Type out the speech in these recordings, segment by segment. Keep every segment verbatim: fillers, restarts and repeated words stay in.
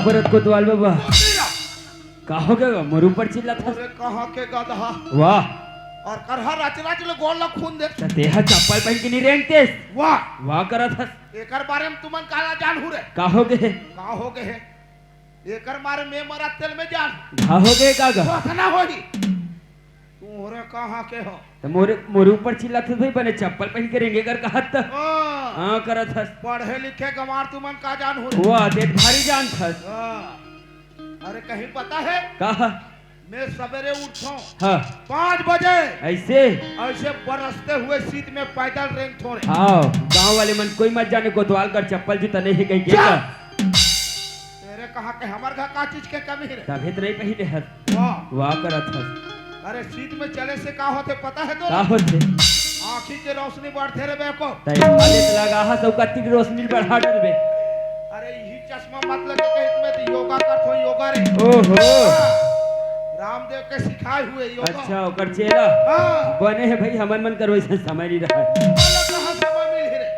परत कोतवाल बाबा। का हो गया? मोर ऊपर चिल्लात हस। अरे कहाँ के गधा? वाह। अउ करहा रच रच ले गोड़ ला खून दे। त तेहा चप्पल पहिन के नहीं रेंगतेस। वाह। वाह करत हस। एकर बारे में तुमन काला जानहू रे? का हो गे? का हो गे हे? एकर मारे में मरा तेल में जान। घा हो गे का गा? ओतना होही। तू हो रे कहाँ के हो? त मोरे, मोरे ऊपर चिल्लात हस भाई, बने चप्पल पहिन के रेंगे कर कहत त। हाँ। हाँ करत हस। पढ़े लिखे गंवार तुमन का जानहू रे? वाह, देत भारी जानत हस। हाँ। अरे कहीं पता है? का? मैं सवेरे उठथों। हाँ। पाँच बजे। अइसे? अइसे बरसते हुए शीत में पैदल रेंगथों रे। हाँ, गाँव वाले मन कोई मत जाने कोतवाल कर चप्पल जूता नहीं हे कहिके। चुप! तेरे कहाँ के हमर घर का चीज के कमी हे रे? तभे त नहीं पहिने हस। वाह। वाह करत हस। अरे शीत में चले से का होथे पता हे तोला? का होथे? आँखी के रोशनी बढ़थे रे बेवकूफ। तैं खाली त लगा हस अउ कत्ती के रोशनी बढ़ा डरबे। अरे इही चश्मा मत लगे कहित में त योगा करथों, योगा रे। ओहो। हाँ। रामदेव के सिखाए हुए योगा। अच्छा, ओकर चेला। हाँ। बने हे भाई, हमन मन कर वइसन समय नहीं रहय। बोलो, कहाँ समय मिलही रे?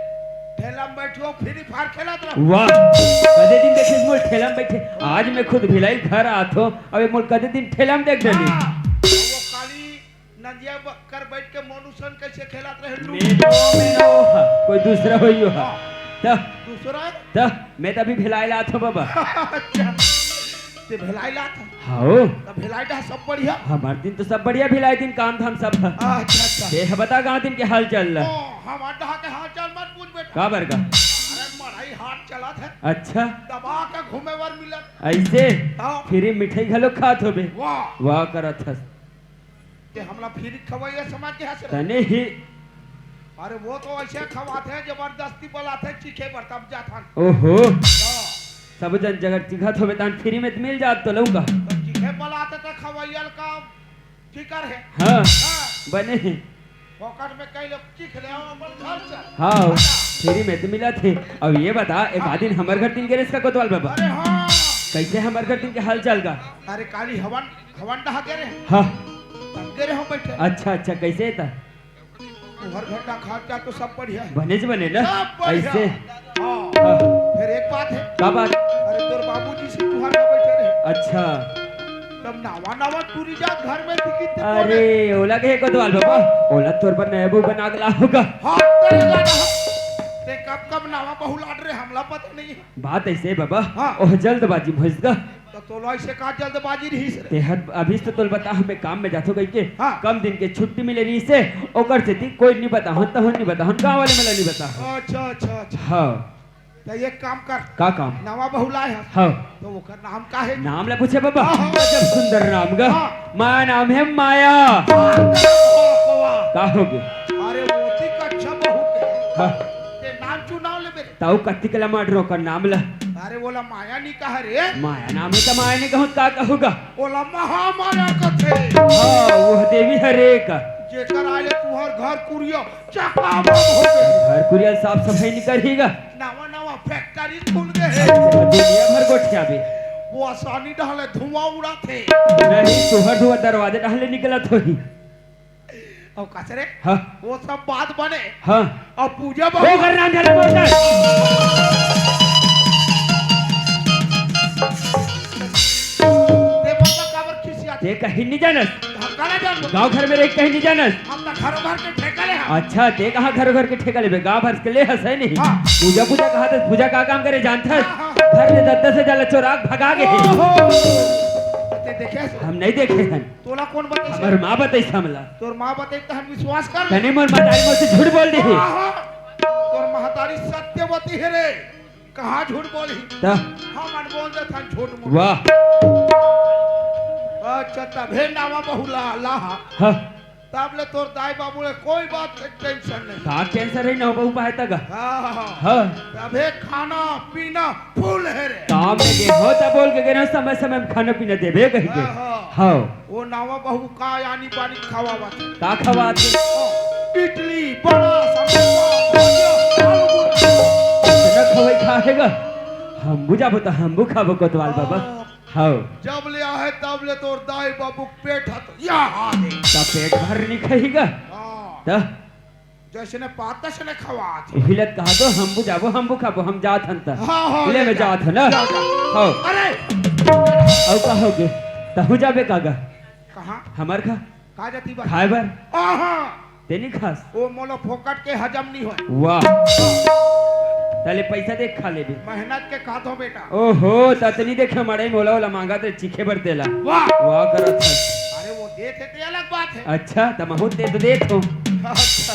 ठेला में बैठो, फ्री फायर खेलत रहो। वाह, कदे दिन देखेस मोला ठेला में बैठे। आज मैं खुद भिलाई घर आथों, अबे मोला कदे दिन ठेला में देख डरे। हाँ, वो काली नंदिया ब-, कर बैठ के मनुष्यन कैसे खेलत रहे लूडो। मैं तो, मैं ना वो हा, कोई दूसरा होई हो हा। हाँ। त, दूसरा? त, मैं त अभी भिलाई ला आथों बाबा। अच्छा, ते भिलाई ला आथों? हाँ। त भिलाई डहा सब बढ़िया? हमर दिन तो सब बढ़िया, भिलाई दिन काम धाम सब ह। अच्छा, अच्छा। ते ह बता गाँव दिन के हाल चाल ला। ओ, हमर डहा के हाल चाल मत पूछ बेटा। का बर का? अरे मड़ई हाट चलत हे। अच्छा। दबा के घूमे बर मिलत। अइसे? हाँ। फ्री मिठाई घलो खात होबे। वाह। वाह करत हस। ते हमला फ्री खवइया समझ के हंस रहे? तने ही। अरे वो तो अइसे खवाथे, जबरदस्ती बलाथे चीखे बर, तब जाथन। ओहो। हाँ। सब जन जगह चिखत होबे, तहन फ्री में त मिल जात तो लउका। त चीखे बलाथे त खवइया ल का फिकर हे? हाँ। हाँ। बने हे। फोकट में कई लोग चीख ले, आओ अपन घर चल। हाँ, फ्री में त मिलत हे। अब ये बता, एक हाँ। आदिन हमर घर दिन गे रेहेस का कोतवाल बाबा? अरे हाँ। कइसे हमर घर दिन के हाल चाल का? अरे काली हवन, हवन डहा गे रेहे। हाँ। तब गे रेहे हम बैठे। अच्छा, अच्छा, कइसे हे त? तुहर घर का खान का तो सब बढ़िया हे। बने ज बने ना? सब बढ़िया। अइसे? हाँ। हाँ। फिर एक बात हे। का बात? अरे तोर बाबूजी से तुहर में बैठे रहे। अच्छा। तब नावा नावा टूरी जात घर में दिखी ते अरे, बोले। ओला कहे कोतवाल बाबा, ओला तोर बर नया बहू बना के लाहूँ का। हाँ, तेरे गाना। ते कब कब नावा बहू लाड रे, हमला पता नहीं हे। बात अइसे हे बाबा, हाँ। ओह जल्दबाजी में होइस गा। त तोला अइसे का जल्दबाजी रहिस रे? तेहर अभी तो तोला बता, हमें काम में जाथों कहिके, हाँ। कम दिन के छुट्टी मिले रहिस हे, ओकर सेती कोई नहीं बताहन, तहन नहीं बताहन, गाँव वाले मन ला नहीं बताहन। अच्छा, अच्छा, अच्छा। हाँ। त एक काम कर। का काम? नवा बहू लाए हस। हाँ। त ओकर नाम का हे? नाम ला पूछे बाबा? हाँ, हाँ। गजब सुंदर नाम गा। हाँ। माया नाम हे माया। हाँ, वाह, वाह। का हो गे? अरे, ओती कच्छा बहू के। हाँ। ते नाम चुनाव ले मेरे। तउ कत्ती कला मार डरे ओकर नाम ला। अरे, ओला माया नहीं कहा रे। माया नाम हे त माया नहीं कहूँ, का कहूँ गा? ओला महामाया कथे। हाँ, वो देवी हरे का। जेकर आले तुहर घर कुरिया चकाबम हो गे। घर कुरिया साफ सफाई नहीं करही गा। नवा नवा फैक्ट्री खुल गे हे। दुनिया भर गोठियाबे। वो आसानी डहले धुआं उड़ाथे। नहीं, तुहर धुआं दरवाजा डहले निकलत होही। अउ कस रे? हाँ। वो सब बात बने। हाँ। अउ पूजा वो बहू। घर नाम झाला बोलता है। ते बाबा काबर खिसियात? ते कहीं नहीं जानस। हम काला जानबो? गाँव घर में रह कहीं नहीं जानस। हम तो घरों घर के ठेका ले हन। अच्छा, ते कहाँ घरों घर के ठेका लेबे? गाँव भर के ले हस, हे नहीं? हाँ। पूजा, पूजा कहा थे, पूजा का काम करे जानत हस? हाँ, हाँ। घर में दद्दा से जाला चोरा के भगा गे हे। ओहो। ते देखे हस? हम नहीं देखे हन। तोला कौन बताइस? हमर माँ बताइस हमला। तोर माँ बताइस त हम विश्वास कर ले। तने मोर मतारी मोर से झूठ बोल दे हे। हाँ, हाँ। तोर महतारी सत्यवती हे रे। कहाँ झूठ बोलही? त? हमन बोल देथन झूठ मूठ। वाह। अच्छा, तभे नावा बहू ला, ला हा। हाँ। तब ले तोर दाई बाबू ले कोई बात के टेंशन नहीं। का टेंशन रही ना बहू पाए तक? हाँ, हाँ, हाँ। हाँ। तभे खाना पीना फुल हे रे। काम में गे हो तब बोल के गे ना, समय समय में खाना पीना देबे कहिके। हाँ, हाँ। हाँ। वो नावा बहू का आनी बानी खवावत हे। का खवात हे? ओ, इडली, बड़ा, समोसा, भजिया, आलू पूरी। इतना खवाई खाहेगा? हम बुझाबो त हम खाबो कोतवाल बाबा। हाँ। हाँ। जब ले आहे तब ले तोर दाई बाबू के पेट ह तो या हाल हे। त पेट भर नहीं खाहेगा? हाँ। त? जैसे ने पाता से ने खवात हे। हिलत कहा तो हम बुझाबो, हम बुखाबो, हम जात हन त। हाँ, हाँ, ले ले मैं जा। जात हन ना। जा, जा। हाँ। अरे! अउ का होगे? तहूँ जाबे का गा? कहाँ? हमर घर। का जाती बा? खाए बर। आहा! ते नहीं खास? ओ मोला फोकट के हजम नहीं होय। वाह। तले पैसा दे खा लेबे। मेहनत के खात हो बेटा। ओहो, ततनी देखे मड़ई मोला ओला मांगा ते चीखे बर तेला। वाह। वाह करत हस। अरे वो देत हे ते अलग बात हे। अच्छा, त महूँ ते तो देत हो। अच्छा।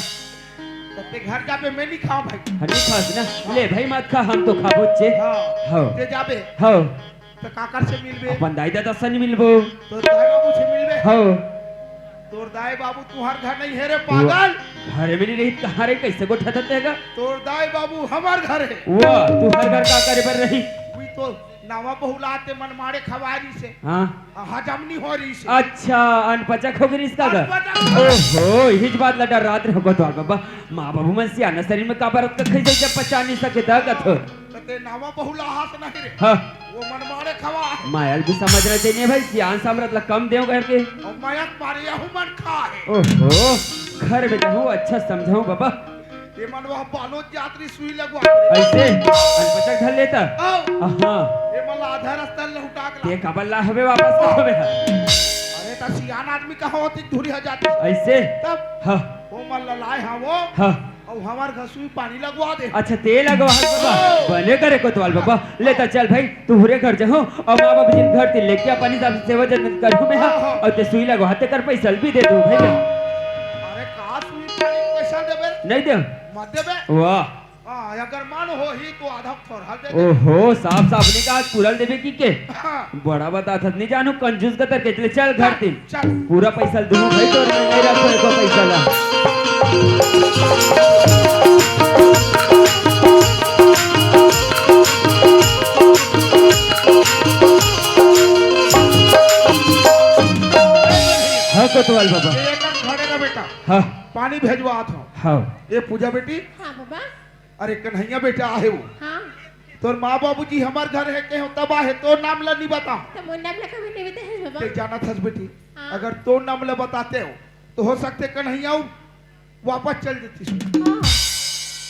त ते घर जाबे, मैं नहीं खाओ भाई। हाँ, नहीं खास ना। ले भाई मत खा, हम तो खाबो चे। हाँ। हाँ। ते जाबे। हाँ। त काकर से मिलबे? अपन दाई ददा से नहीं मिलबो। तोर दाई बाबू से मिलबे? हाँ। तोर दाई बाबू तुहर घर नहीं हे रे पागल। घर में नहीं रही, कहाँ रे, कैसे गोठा था तेगा? तोर दाई बाबू हमर घर हे। वाह, तुहर घर का करे बर रही? उही तो नवा बहू ला ते मनमाड़े खवारी से। हाँ। आ, हजम नहीं हो रही से। अच्छा, अनपचक हो गई इसका घर। अनपचक। ओहो, हिच बात ला डर रात रहो गोठवा बाबा। माँ बाबू मन सियाना शरीर में का बरत का खाई जाए जब पचा नहीं सके दा कथो। त ते नवा बहू ला हास नहीं रे। हाँ। वो मनमाड़े खवा। मायल भी समझना चाहिए भाई, सियान सामरत ला कम देव करके। और मयत मारे यहू मन खा हे। ओहो, घर में जाहूँ अच्छा समझाऊँ बाबा। ये मन वह बालोद जात रही सुई लगवा के। ऐसे? अनपचक धर लेता? आओ। हाँ। ये मन ला आधा रास्ता लहुटा के ला। ये कबल ला हवे वापस का हवे हा? अरे त सियान आदमी कहाँ होती धुरी हा जाती? ऐसे? तब? हाँ। वो मन ला लाए हाँ वो। हाँ। अउ हमर घर सुई पानी लगवा दे। अच्छा, ते लगवा हस बाबा। ओ। बने करे कोतवाल बाबा। ले त चल भाई, तू हुरे घर जहो, अउ माँ बाबू जिन घर ती लेके अपन हिसाब से सेवा जतन करहूँ मैं, हाँ, हाँ। अउ ते सुई लगवा ते कर पैसा भी दे दूँ भाई। अरे का सुई पानी पैसा देबे? नहीं दे। मत देबे। वाह। हाँ, अगर मन होही तो आधा थोड़ा दे दे। ओहो, साफ साफ नहीं कहा, पूरा देबे की के? हाँ। बड़ा बता था, नहीं जानू, कंजूस का तरके। चले, चल घर ती। चल। पूरा पैसा दूँ भाई, तोर मैं नहीं रखो एको पैसा ला। हाँ, कोतवाल बाबा। ये एक खड़े ना बेटा। हाँ। पानी भेजवा था। हाँ। ये पूजा बेटी। हाँ बाबा। अरे कन्हैया बेटा आहे वो। हाँ। तोर माँ बाबूजी हमर घर हे के हो तब आहे, तोर नाम ला नहीं बता। त मोर नाम ला कभी नहीं बता है बाबा। ते जानत हस बेटी, हाँ। अगर तोर नाम ला बताते हो, तो हो सकथे कन्हैया वो वापस चल देती। हाँ।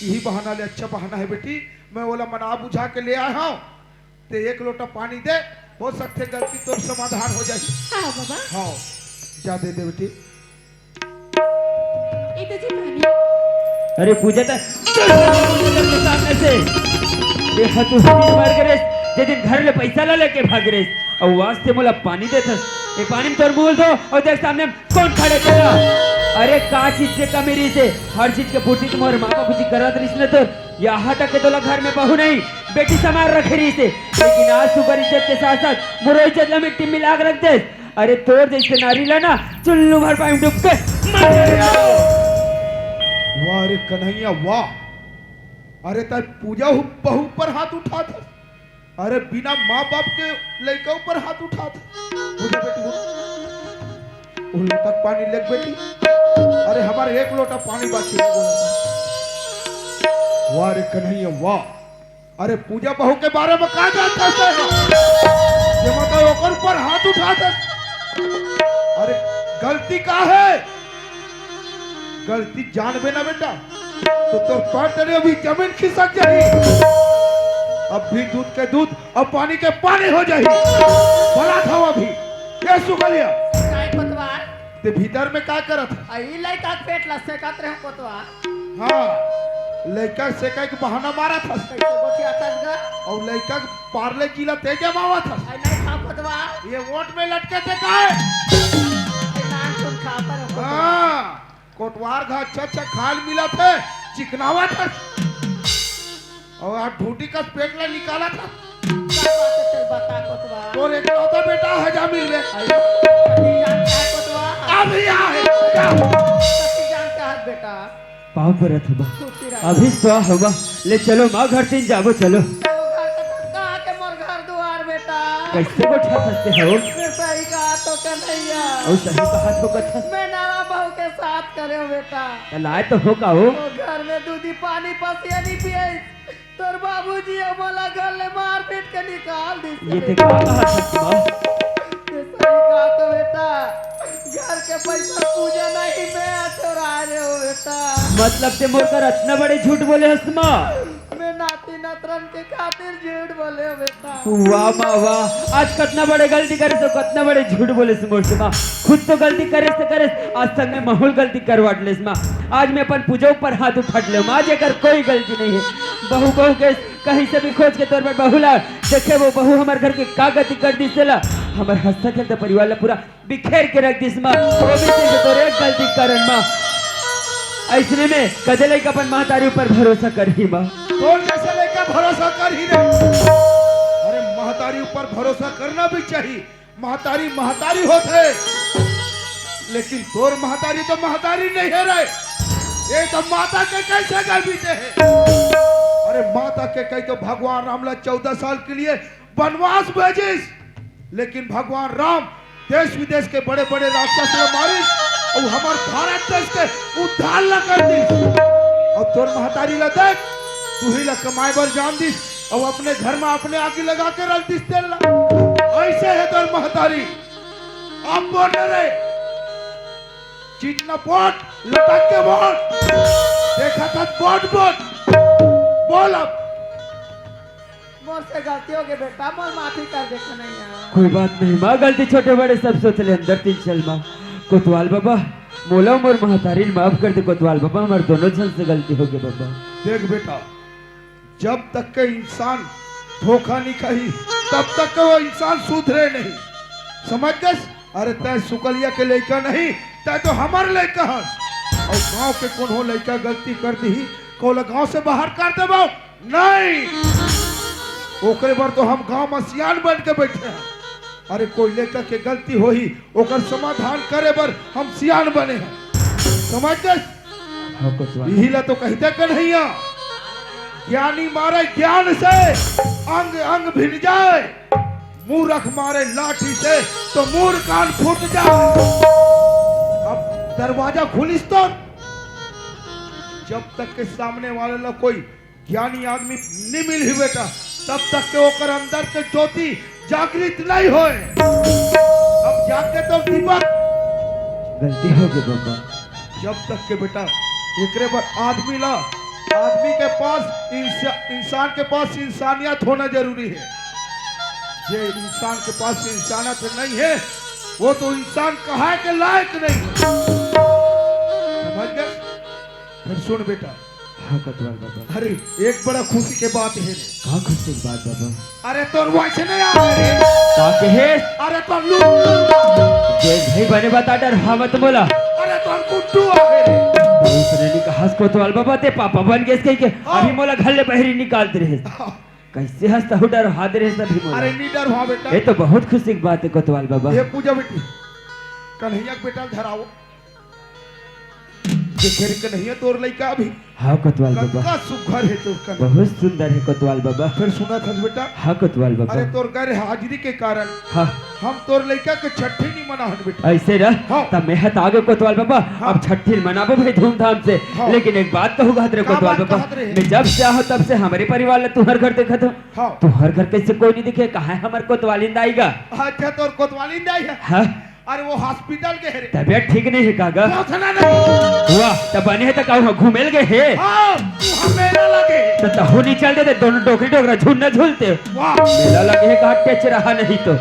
यही बहाना ले, अच्छा बहाना है बेटी, मैं ओला मना बुझा के ले आए हूँ। ते एक लोटा पानी दे, हो सकथे गलती तोर समाधान हो जाही। हाँ बाबा। हाँ, जा दे दे बेटी। ए तो जी पानी। अरे पूजा त सामने से। देखा तू दिन मर गए, जे दिन घर ले पैसा ला लेके भाग रहे, अउ वास्ते मोला पानी देथस। ये पानी में तोर मुंह धो अउ देख सामने कौन खड़े तेरा। अरे का चीज के कमी रही से, हर चीज के पूर्ति तो मोर माँ बाबू जी करत रहिस न तोर। यहाँ तक के तोला घर में बहू नहीं, बेटी समार रखे रही से, लेकिन आज तू कर इज्जत के साथ साथ मोरो इज्जत ला मिट्टी में मिला के रख दे। अरे तोर जैसे नारी ला ना चुल्लू भर पानी डूब के मर जाए। वाह रे कन्हैया वाह। अरे तब पूजा हु-, बहू पर हाथ उठात हस। अरे बिना माँ बाप के लइका ऊपर हाथ उठात हस। पूजा बेटी उठ। वो लोटा पानी लेके बेटी। अरे हमारे एक लोटा पानी बाकी है। वाह रे कन्हैया वाह। अरे पूजा बहू के बारे में का जानत हस? ये मतलब ओकर ऊपर हाथ उठात हस। अरे गलती का है? गलती जानबे ना बेटा, तो तोर पैर तले अभी जमीन खिसक जाही। अब भी दूध के दूध और पानी के पानी हो जाही। भला था अभी। ये सुगलिया। काय कोतवाल? ते भीतर में का करत है? आ, ई लइका के पेट ला सेकत रहे कोतवाल। हाँ, लइका सेकाय के बहाना मारत हस। कैसे गोठियात हस गा? और लइका के पार्ले जी ला ते जमावत हस। आई नहीं खा कोतवाल। ये ओंठ में लटके ते काय? आई नान सुन खा पर कोतवाल। हाँ, कोटवार घा अच्छा अच्छा खाल मिलत है, चिकनावत हस। और आप ढूंढी कस पेट ला निकालत हस। का बात है, चल बता कोतवाल। तोर एकलौता बेटा है जामिल में। आई, सती जान का है कोतवाल? अभी आ है, जा। सती जान का है बेटा? पाँव परत हबा। खुशी रह। अभी स्वा हबा। ले चलो माँ घर तीन जाबो चलो। चलो घर तक कहाँ के मोर घर दुआर बेटा? कैसे गोठा फंसते हो? मैं सही कहा तो कन्हैया। और सही कहा तो कथा। मैं नवा बहू के साथ करे बेटा। त लाए तो हो का हो? वो घर में दूधी पानी पसिया नहीं पिए। तोर बाबूजी ह मोला घर ले मार पीट के निकाल दिस ये रे। ते का कहा सच बा? ये सही कहा तो बेटा, घर के पैसा पूजा नहीं, मैं चोरा रहे हो बेटा। मतलब ते मोर कर अतना बड़े झूठ बोले हस माँ? मैं नाती नतरन के खातिर झूठ बोले हो बेटा। वाह माँ वाह, आज कतना बड़े गलती करे से, कतना बड़े झूठ बोले से मोर से माँ। खुद तो गलती करे से करे, आज संग में महू ल गलती करवा डले से माँ। आज मैं अपन पूजा ऊपर हाथ उठा डले हूँ माँ, जेकर कोई गलती नहीं है। बहू बहू के कहीं से भी खोज के तोर बर बहू ला देखे, वो बहू हमर घर के का गति कर दिस तेला, हमर हंसता खेलता परिवार ला पूरा बिखेर के रख दिस माँ। वो भी सिर्फ तोर एक गलती के कारण माँ। अइसने में कदे लइका अपन महतारी ऊपर भरोसा करही माँ? तोर जइसे लइका भरोसा करही रे? अरे महतारी ऊपर भरोसा करना भी चाहिए, महतारी महतारी होथे, लेकिन तोर महतारी तो महतारी नहीं है रे। ये तो माता के कैसे गर्भित है? अरे माता के कही तो भगवान राम ला चौदह साल के लिए वनवास भेजिस, लेकिन भगवान राम देश विदेश के बड़े बड़े राक्षस ला मारिस अउ हमर भारत देश के उद्धार ला कर दिस। अउ तोर महतारी ला देख, तुही ला कमाए बर जान दिस अउ अपने घर में अपने आगी लगा के रख दिस तेल ला। ऐसे है तोर महतारी। अब बोल रे, चित न पोट, लटक के बोल। देखा था बोट बोट। बोल अब। मोर से गलती हो गई बेटा, मोर माफी कर दे कन्हैया। कोई बात नहीं माँ, गलती छोटे बड़े सब सोच ले, अंदर तीन चल माँ। कोतवाल बाबा, मोला मोर महतारी ल माफ कर दे कोतवाल बाबा, हमर दोनों झन से गलती हो गई बाबा। देख बेटा, जब तक के इंसान धोखा नहीं खाही, तब तक के वो इंसान सुधरे नहीं। समझ गए? अरे तय सुकलिया के लइका नहीं, तय तो हमर लइका हस। अउ गांव के कोनो लइका गलती कर दिही, कोला गांव से बाहर कर देबो? नहीं, ओकरे बर तो हम गांव में सियान बन के बैठे हैं। अरे कोई लइका के गलती होही, ओकर समाधान करे बर हम सियान बने हैं। समझ गए? हाँ, कोतवाल। इही ला तो कहिथे कन्हैया, ज्ञानी मारे ज्ञान से, अंग अंग भिन जाए, मूरख मारे लाठी से, तो मूर कान फूट जाए। अब दरवाजा खुलिस तो, जब तक के सामने वाले ला कोई ज्ञानी आदमी नहीं मिलही बेटा, तब तक के ओकर अंदर के ज्योति जागृत नहीं होए। अब जाके तो दीपक गलती हो गई बाबा। जब तक के बेटा एकरे बर आदमी ला, आदमी के पास इंसा-, इंसान के पास इंसानियत होना जरूरी है। जे इंसान के पास इंसानियत नहीं है, वो तो इंसान कहाए के लायक नहीं है। समझ गए? फिर सुन बेटा, हाँ कोतवाल बाबा। अरे एक बड़ा खुशी के बात है रे। का खुशी के बात बाबा? अरे तोर वैसे नहीं आ रे। का कहे? अरे तोर लू। जे भाई बने बता डर हा मत मोला। अरे तोर गुड्डू आ रे। उसने नहीं कहा कोतवाल बाबा ते पापा बन गए कह के हाँ। अभी मोला घर ले बहरी निकाल दे रहे। हाँ। कैसे हंसता हूँ डर हा दे रहे अभी मोला। अरे नहीं डर हा बेटा। ये तो बहुत खुशी की बात है कोतवाल बाबा। ये पूजा बेटी, कन्हैया के बेटा धराओ। देखे रे कन्हैया तोर लइका अभी। हाँ कोतवाल बाबा। कतका सुघर है तोर कन्हैया। बहुत सुंदर है कोतवाल बाबा। फिर सुनत हस बेटा। हाँ कोतवाल बाबा। अरे तोर गैर हाजिरी के कारण हाँ। हम तोर लइका के छट्ठी नहीं मनाहन बेटा। ऐसे ना? हाँ। तब मैं हत आगे कोतवाल बाबा। हाँ। अब छट्ठी मनाबो भाई धूमधाम से। हाँ। लेकिन एक बात कहूँ कहत रे का कोतवाल बात बाबा। कहत रे? मैं जब से आहो तब से हमरे परिवार ला तुहर घर देखत हो। हाँ। तुहर घर कैसे कोई नहीं दिखे, कहाँ है हमर कोतवालिन दाई गा? अच्छा तोर कोतवालिन दाई है। हाँ। अरे वो हॉस्पिटल गे हे रे। तबियत ठीक नहीं है का गा? पहुंचना नहीं। वाह, तब बने है तो कहूँ घूमेल गे हे। हाँ, वहाँ मेला लगे। तो तहु नहीं चल देते, दोनों डोकरी डोकरा झुंड न झूलते। वाह। मेला लगे है कहा टेच रहा नहीं तो।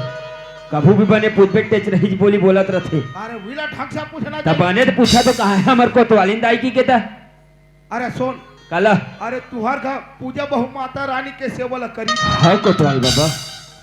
कभू भी बने पूछबे टेच रही बोली बोलत रथे। अरे विला ढंग से पूछना तब चाहिए। बने तो पूछा तो कहाँ है हमर कोतवालिन दाई की के ता? अरे सुन। काला? अरे तुहर घर पूजा बहू माता रानी के सेवा ला करी। हाँ कोतवाल बाबा।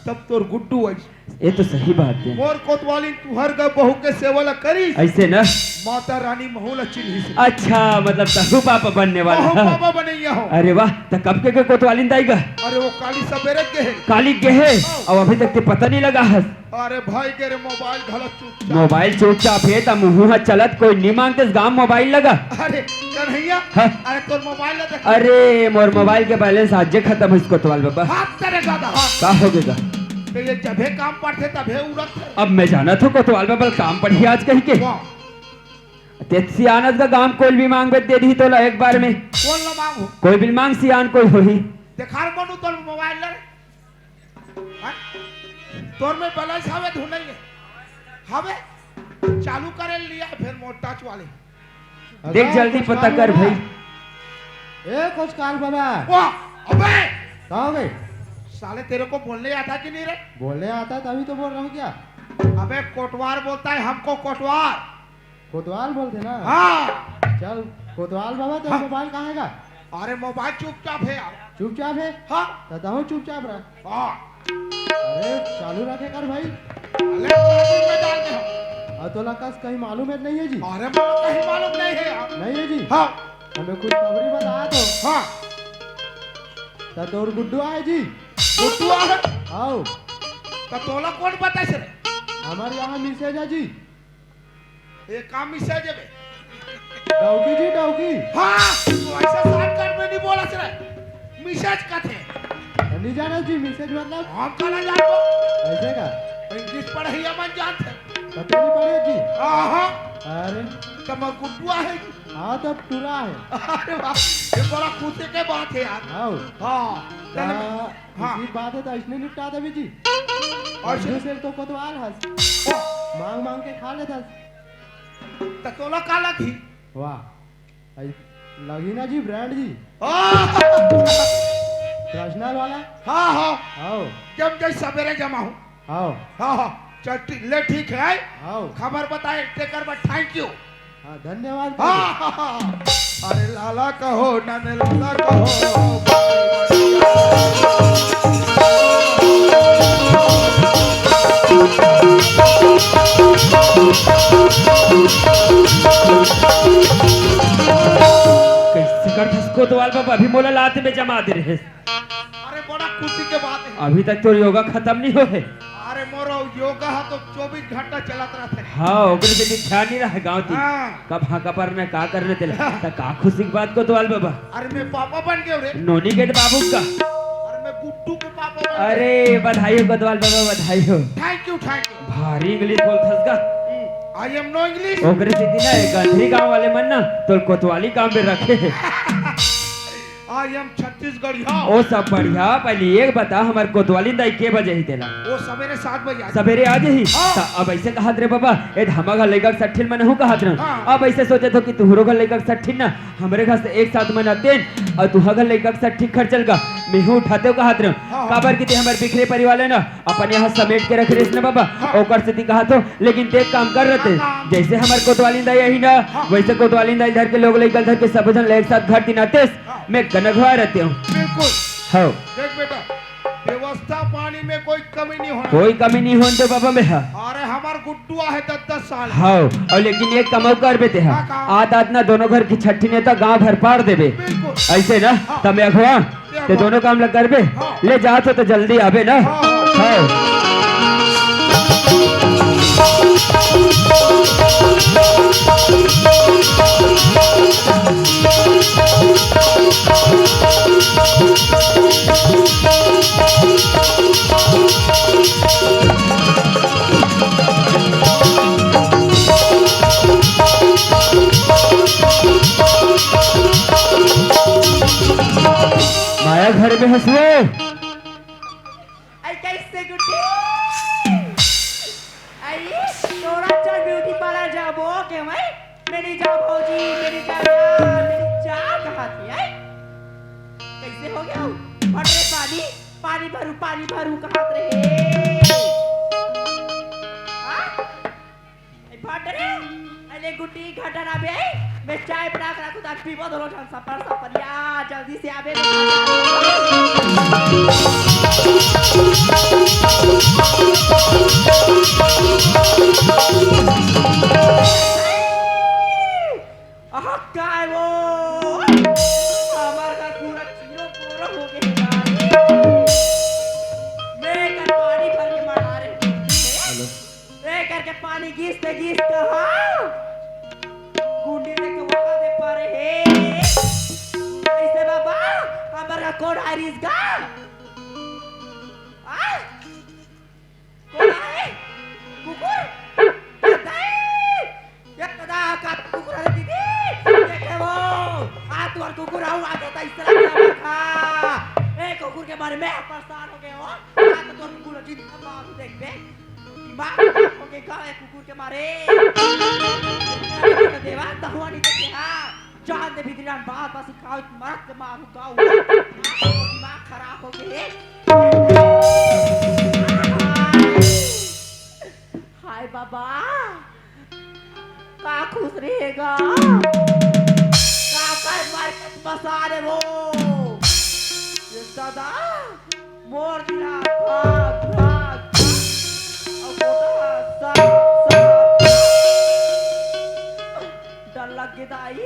तब तोर गुड्डू आई। ये तो सही बात है। मोर कोतवालिन तुहर घर बहू के सेवा ला करी। ऐसे ना? माता रानी महू ला चिन्हिस। अच्छा, मतलब तहु पापा बनने वाला महू है। पापा बनैया हो। अरे वाह, त कब के, के कोतवालिन दाई गा? अरे वो काली सवेरे के है। काली के है? हाँ। अब अभी तक ते पता नहीं लगा हस। अरे भाई के रे मोबाइल घला चुपचाप। मोबाइल चुपचाप हे त मुहूं ह चलत कोई नी मांगतेस गांव मोबाइल लगा। अरे कन्हैया, हाँ। अरे तोर मोबाइल ला देख। अरे मोर मोबाइल के बैलेंस आजे खतम होइस कोतवाल बाबा। हाथ तेरे दादा हाथ। का हो गेगा? तो ये जभे काम पड़थे तभे उड़त हे। अब मैं जानत हों कोतवाल बाबा काम पड़ही आज कहिके। वाह। ते सियानस का गांव कोई भी मांगबे दे दिही तोला एक बार में। कोन ला मांगहूं? कोई भी मांग सियान कोई होही। देखा रे मनु तोर मोबाइल ला। हाँ? तोर में बैलेंस हवे धुन नहीं है? हवे? चालू करे लिया फिर मोर टच वाले। देख, अबे, जल्दी पता कर भाई। ए, कोतवाल बाबा। वाह, अबे। का हो गए? साले, तेरे को बोलने आता कि नहीं रे? बोलने आता है, तभी तो बोल रहा हूँ क्या? अबे, कोटवार बोलता है हमको, कोटवार। कोतवाल बोलते ना? हाँ। चल, कोतवाल बाबा, तेरा हाँ। मोबाइल कहाँ है का? अरे, मोबाइल चुपचाप है यार। चुपचाप है? हाँ। तो तहूँ चुपचाप रह। हाँ। अरे, चालू रखे कर भाई। अरे, चालू में डाल दे हम। और तोला कस कहीं मालूम है नहीं है जी? अरे, मोला कहीं मालूम नहीं है यार। नहीं है जी? हाँ। हमें कुछ खबरी बता तो। हाँ। तो तोर गुड्डू आए जी। गुड्डू आए? आओ। तो तोला कौन बताइस रे? हमारे यहाँ मिसेज है जी। ये काम मिसेज है बे? डौकी जी, डौकी। हाँ, तो ऐसा शॉर्टकट में नहीं बोला सर। मिसेज का थे। नहीं जाना जी, मिसेज मतलब? हम काला जान दो। ऐसे का? तो इंग्लिश पढ़े ही मन जानते। पता नहीं पढ़े जी। हाँ, हाँ। अरे। तो मैं गुड्डुआ है जी। हाँ, तो अब टूरा है। अरे वाह, ये बड़ा खुशी के बात है यार। हाँ। हाँ। चल, हाँ। हाँ। इसी बात है तो इसने निपटा देवे जी। और और दूसरे तो कोतवाल हस। ओ। मांग मांग के खा लेता। त तोला का लगही? वाह। आई लगी ना जी ब्रांड जी। ओ। पर्सनल वाला? हाँ, हाँ। आओ। जम जाई सबेरे जमा हूँ। आओ। हाँ, हाँ। चल, ठी-, ले ठीक है। आओ। खबर बताए, तेकर बाद thank you। हाँ, धन्यवाद। हाँ, हाँ, हाँ। अरे लाला कहो, नाने लाला कहो। कैसे करथस कोतवाल बाबा, अभी मोला लात में जमा दे रहे। अरे, बड़ा खुशी के बात है। अभी तक तोर योगा खत्म नहीं होए हे। अरे, मोर योगा ह तो चौबीस घंटा चलत रहथे। हाँ, ओकरे से भी ध्यान नहीं रहे गाँव ती। हाँ। कब हाँ का पर न का कर रहे तेला। त का खुशी की बात कोतवाल बाबा। अरे, मैं पापा बन गयो रे। नोनी के बाबू का। अरे, मैं गुड्डू के पापा बन गयो। अरे, बधाई हो कोतवाल बाबा, बधाई हो। Thank you, thank you। भारी इंग्लिश बोलथस का। हम्म, I am no English। ओकरे सेती ना, ए गंधरी गांव वाले मन ना, तोर कोतवाली गांव में रखे हे। I am छत्तीसगढ़िया। ओ सब बढ़िया, पहले ये बता, हमर कोतवाली दाई के बजे ही तेला? वो सवेरे सात बजे आ जाए। सवेरे आ जाही? हाँ। त अब ऐसे कहत रे बाबा, ए धामा घर लइका के सट्ठिन मन हूँ कहत रहूँ। हाँ। अब ऐसे सोचे तो कि तुहरो घर लइका के सट्ठिन ना, हमरे घर से एक साथ मन आतेन, और तुहा घर लइका के सट्ठी खर्चल का, मेहू उठाते हो कहत रहूँ। हाँ, हाँ। काबर कि ते हमर बिखरे परिवार ले ना, अपन यहाँ समेट के रख रहिस ना बाबा, हाँ। ओकर सेती कहत हो, लेकिन ते एक काम कर रहते, हाँ, हाँ। जैसे हमर कोतवाली दाई आही ना, हाँ। वैसे कोतवाली दाई धर के लोग लइका धर के सब झन एक साथ घर तिनातेस, हाँ। मैं गनघवा रहते हूँ। बिल्कुल। हाँ। देख बेटा, व्यवस्था पानी में कोई कमी नहीं होना। कोई कमी नहीं होने दे बाबा मैं, हाँ। अरे हमार गुड्डू आहे दस दस साल। हाँ, और लेकिन एक कमाऊ कर बेते हैं। हाँ, हाँ। आत आत ना दोनों घर की छट्ठी ने तो गांव भर पार देबे। बिल्कुल। ऐसे ना, हाँ। त मैं अगवा, ते दोनों काम ला करबे? हाँ। ले जात हो त जल्दी आबे ना। हाँ, हाँ। हाँ। माया घर में हंसवे। आई कैसे गुड्डी? आई तोरा चल ब्यूटी पार्लर जाबो के भाई? मेरी जा भौजी, मेरी जा यार, मेरी जा कहा थी, आई? कैसे हो गया? फट रे पानी, पानी भरू, पानी भरू कहा रहे। हाँ? ए, फट रे, अरे गुड्डी घटा ना बे, मैं चाय बना के रखूँ, ताकि पीबो दोनों जन सपर सपर। या, जल्दी से आबे। आहा, काय वो? हमार घर पूरा चीरो पोरो हो गए हे भाई। मैं कर पानी भर के मना रहे हूँ। हेलो। रे करके पानी गीस ते गीस कहा। गुंडी रे के वहा दे पारे हे। कैसे बाबा? हमर का कोड आरिस गा? आ? कोड आए? कुकुर? दाई! ये दादा का कुकुर है दीदी। देखे वो। आ तोर कुकुर आऊ आके त इस तरह का खा। ए कुकुर के मारे मैं परेशान हो गया हूँ। आ तो तोर कुकुर जिंदा बाबू देख बे। मार के गाँव के गाँव एक कुकुर के मारे। देवा तहुआ नहीं देखे हा। जान दे भीतरी डान बात बात सिखाओ मरत के मारू गाँव। दिमाग खराब हो गए। हाय बाबा। का खुश रहेगा? का कर मार के मसा रे वो? ये दादा, मोर दिला भाग, भाग, भाग। अब होता है, सा, सा, सा। डर लग गया दाई।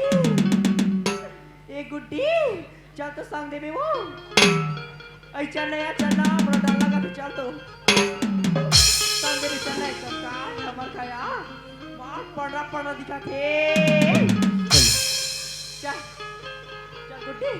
ए गुड्डी, चल तो संग देबे वो। ऐ चल ना यार, चल ना, बड़ा डर लगा थे, चल तो। संग देबे, चल ना, एकदम का, हमर का यार, मार पड़रा पड़रा दिखा थे। चल, चल गुड्डी।